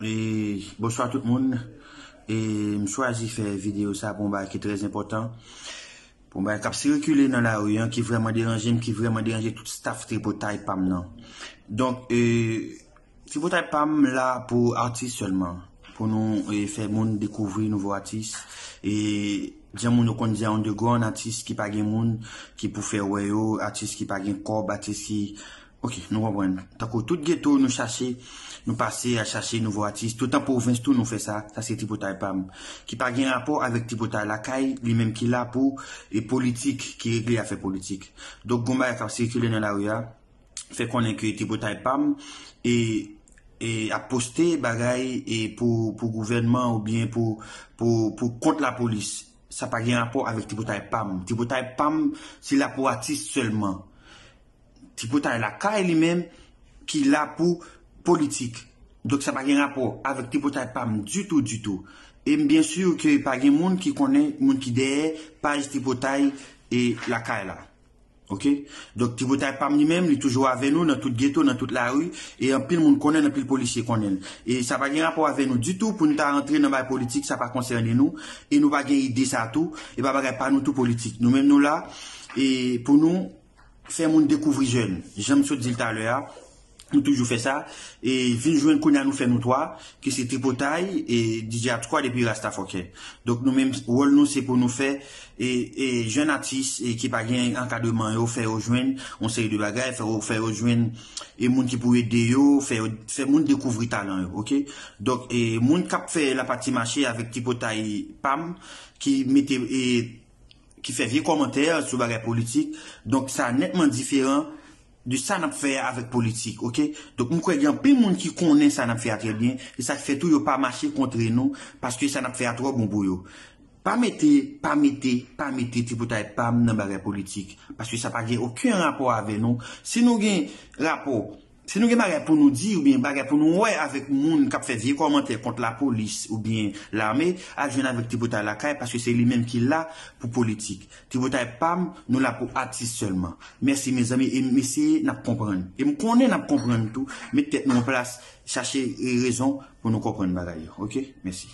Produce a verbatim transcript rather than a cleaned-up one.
E, bonswa tout moun. E, m chwazi fè videyo sa pou yon bagay ki trè enpòtan. Pou yon bagay k ap sikile nan lari an, ki vrèman deranje m, ki vrèman deranje tout staff Tripotay pa m nan. Donk, e, Tripotay pa m la pou atis sèlman. Pou nou, e, fè moun dekouvri nouvo atis. E, jan moun yo konn di a underground, atis ki pa gen moun ki pou fè wè yo, atis ki pa gen kòb, atis ki Ok, nou konprann. Tankou tout geto, nou chache, nou pase a chache nouvo atis. Tout an pwovens tou, nou fè sa. Sa se Tripotay pa m. Ki pa gen rapò avèk Tripotay lakay, li menm ki la pou e politik, ki regle afè politik. Donk, gon bagay k ap sikile nan lari a, fè konnen ke Tripotay pa m, e, e ap poste bagay e pou, pou gouvènman oubyen pou, pou, pou kont lapolis. Sa pa gen rapò avèk Tripotay pa m. Tripotay pa m, se la pou atis sèlman. Tripotay lakay li menm ki la pou politik. Donk sa pa gen rapò avèk Tripotay pa m ditou, ditou. E m byen si ke pa gen moun ki konnen moun ki dèyè paj Tripotay e lakay la. Ok? Donk Tripotay pa m li menm, li toujou avè nou nan tout geto, nan tout lari, e anpil moun konnen l, anpil polisye konnen l. E sa pa gen rapò avè nou ditou pou n ta rantre nan bay politik, sa pa konsène nou, e nou pa gen ide sa tou, e pa bagay pa nou tou politik. Nou menm nou la, e pou nou, fè moun dekouvri jèn. Jan m sot di l talè a, nou toujou fè sa. E vin jwenn kounye a nou fè nou twa, ki se Tripotay, e D J Art Squad epi Rasta Fucker. Donk nou menm, wòl nou se pou nou fè e, e jèn atis e ki pa gen ankadreman yo, fè yo jwenn yon seri de bagay, fè yo, fè yo jwenn e moun ki pou ede yo, fè yo, fè moun dekouvri talan yo, ok? Donk, e moun k ap fè lapati mache avèk Tripotay pa m, ki mete e ki fè vye kòmantè sou bagay politik. Donk sa nètman diferan de sa n ap fè avèk politik, ok? Donk m kwè gen anpil moun ki konnen sa n ap fè a trè byen, e sa k fè tou yo pa mache kontre nou, paske sa n ap fè a twò bon pou yo. Pa mete, pa mete, pa mete Tripotay pa m nan bagay politik, paske sa pa gen okenn rapò avè nou. Si nou gen rapò Si nou gen bagay pou nou di oubyen bagay pou nou wè avèk moun k ap fè vye kòmantè kont lapolis oubyen lame, al jwenn avèk Tripotay lakay, paske se li menm ki la pou politik. Tripotay pa m, nou la pou atis sèlman. Mèsi mezanmi, e m eseye n ap konprann. E m konnen n ap konprann tou, met tèt nou an plas, chache rezon pou nou konprann bagay yo. Ok? Mèsi.